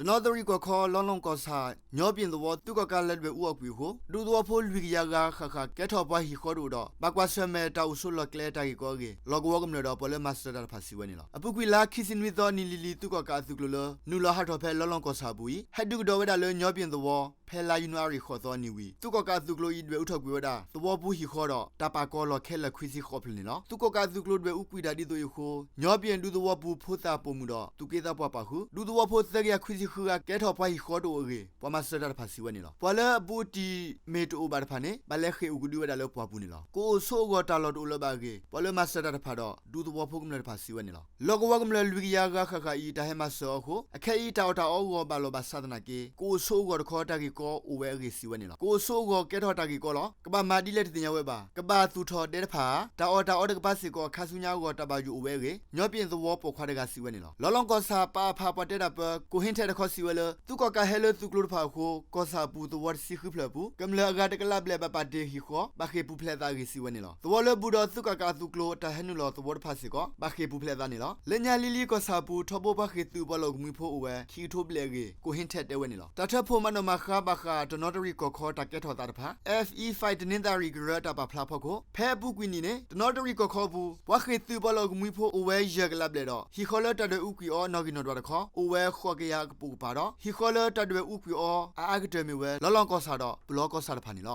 တနီသရံၣ်ကီၢ်ခီ လီလီၢ်ကီၢ်ဆၣ် ညီပၠ့ၣ်သဝီ သုးကီၣ်ကးလၢဒွဲၣ်အူအီၣ်ကွံာ်အဃိ ဒူသဝီဖိလွံၢ်ကယၤဂၤဃၣ်ဃၣ် ကဲထီၣ်ပှၤဟံၣ်ဃီတအိၣ်ဒီး ဘၣ်ကွၢ်ဆၢၣ်မဲာ်တၢ်အိၣ်ဆိးလီၢ်ကျဲတၢ်ဂ့ၢ်ကီအဂ့ၢ် လီၢ်ကဝီၤကမျၢၢ်ဒီး ပှၤလၢမၤစၢၤတၢ်တဖၣ်စံးဝဲန့ၣ်လီၤ. အပူၤကွံာ်လါခံဆံနွံသီ နံၣ်လံၤလံၤ သုးကီၣ်ကးအသုးကျိၤလၢ နုာ်လီၤဟးထီၣ်ဖဲလီလီၢ်ကီၢ်ဆၣ်အပူၤအံၤ ဟဲဒုးကဒီးဝဲဒၣ်လၢ ညီပၠ့ၣ်သဝီ ဖဲလါယနူၤအါရံၤဃိးသီအနံၤဝံၤ သုးကီၣ်ကးအသုးကျိၤအံၤ ဒွဲၣ်အူထီၣ်ကွံာ်ဝဲဒၣ် သဝီပူၤဟံၣ်ဃီဒီး တၢ်ပာ်ကီၤလီၢ်ခဲလၢာ်ခွံဆံဃိးဖျၢၣ်န့ၣ်လီၤ. သုးကီၣ်ကးအသုးကျိၤဒွဲၣ်အူကွံာ်တၢ်ဒ်သိးအံၤအဃိ ညီပၠ့ၣ်ဒူသဝီပူၤ ဖိသၣ်ပိာ်မုၣ်ဒီး သူၣ်က့သးပှၢ်ပာ်ဃုာ် ဒူသဝီဖိသၢကယၤခွံဆံဃုဂၤ ကဲထီၣ်ပှၤဟံၣ်ဃီတအိၣ်အဂ့ၢ် ပှၤမၤစၢၤတၢ်တဖၣ်စံးဝဲန့ၣ်လီၤ. ပှၤလၢအဘူးအတံၢ်မ့ၢ်တအိၣ်ဘၣ်တဖၣ်န့ၣ် ဘၣ်လဲၤဃ့ၢ်အိၣ်ကဒုဝဲဒၣ်လၢပှၢ်ပူၤန့ၣ်လီၤ. ကအိၣ်ဆိးအဂီၢ်တၢ်လီၢ်တအိၣ်လၢၤဘၣ်အဂ့ၢ် ပှၤလၢမၤစၢၤတၢ်တဖၣ်ဒီး ဒူသဝီဖိကမျၢၢ်တဖၣ်စံးဝဲန့ၣ်လီၤ. လီၢ်ကဝီၤကမျၢၢ်လွံၢ်ကယၤဂၤဃၣ်ဃၣ်အံၤ တၢ်ဟဲမၤစၢၤအီၤအဃိ အခဲအံၤတၢ်အီၣ်တၢ်အီအဂီၢ်ဘၣ်လီၢ်ဘၣ်စးသနာ်က့ ကအိၣ်ဆိးအဂီၢ်တခီ တၢ်ဂ့ၢ်ကီအိၣ်ဝဲအဂ့ၢ်စံးဝဲန့ၣ်လီၤ. ကအိၣ်ဆိးအဂီၢ်ကဲထီၣ်တၢ်ဂ့ၢ်ကီလီၤ. ကဘၣ်မၤဒ်လဲၣ်တသ့ၣ်ညါဝဲဘၣ်. ကဘၣ်သူၣ်ထီၣ်ဒဲတဖၣ်ဧါ. တၢ်အီၣ်တၢ်အီတကပၤစ့ၢ်ကီး ခါဆူညါအဂီၢ် တၢ်ဘၣ်ယိၣ်အိၣ်ဝဲအဂ့ၢ် ညီပၠ့ၣ်သဝီပိာ်ခွါတဂၤစံးဝဲန့ၣ်လီၤ. လီလီၢ်ကီၢ်ဆၣ်ပာ်ဖးပှၤတဲတၢ်ပၢ ကိၣ်ဟ့ထၢၣ်တခီစံးဝဲလၢ သုးကီၣ်ကးဟဲလၢသုးကျိၤတဖၣ်အဃိ ကီၢ်ဆၣ်အပူၤသဝီတဆံဃုဖျၢၣ်အပူၤ ကမျၢၢ်အဂၤတကလးဘျဲၣ်ဘၣ်ပာ်တ့ၢ်ဟံၣ်ဃီ ဘၣ်ဃ့ၢ်ပူၤဖျဲးအသးအဂ့ၢ်စံးဝဲန့ၣ်လီၤ. သဝီလၢဘူးဒီးသုးကီၣ်ကးအသုးကျိၤ တၢ်ဟဲနုာ်လီၤသဝီတဖၣ်စ့ၢ်ကီး ဘၣ်ဃ့ၢ်ပူၤဖျဲးအသးန့ၣ်လီၤ. လၢညါလံၤလံၤကီၢ်ဆၣ်အပူၤ ထီဘိပှၤဃ့ၢ်သုးပှၤလီၢ်အိၣ်ကမှံဖိအိၣ်ဝဲ ခံကထိဘျဲၣ်အဂ့ၢ် ကိၣ်ဟ့ထၢၣ်တဲဝဲန့ၣ်လီၤ. တၢ်ထၢဖှိၣ်မၤနီၣ်မၤဃါဘၣ်ဃး တနီသရံၣ်ကီၢ်ခီတၢ်ကဲထီၣ်သးတဖၣ် F E five တနင်္သာရီ ကရၢတၢ်ပာ်ဖျါဖီခိၣ် ဖဲအပူၤကွံာ်နံၣ်န့ၣ် တနီသရံၣ်ကီၢ်ခီအပူၤ ပှၤဃ့ၢ်သုးပှၤလီၢ်အိၣ်ကမှံဖိအိၣ်ဝဲယဲၢ်ကလးဘျဲၣ်ဒီး ဟံၣ်ဃီလၢတၢ်ဒွဲၣ်အူကွံာ်အီၤနီၣ်ဂံၢ်နီၣ်ဒွးတခီ အိၣ်ဝဲဃိးကယၤအကပိာ်ကပၤဒီး ဟံၣ်ဃီလၢတၢ်ဒွဲၣ်အူကွံာ်အီၤအအါကတၢၢ်မ့ၢ်ဝဲ လီလီၢ်ကီၢ်ဆၣ်ဒီး ပလီကီၢ်ဆၣ်တဖၣ်န့ၣ်လီ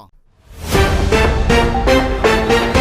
ၤ.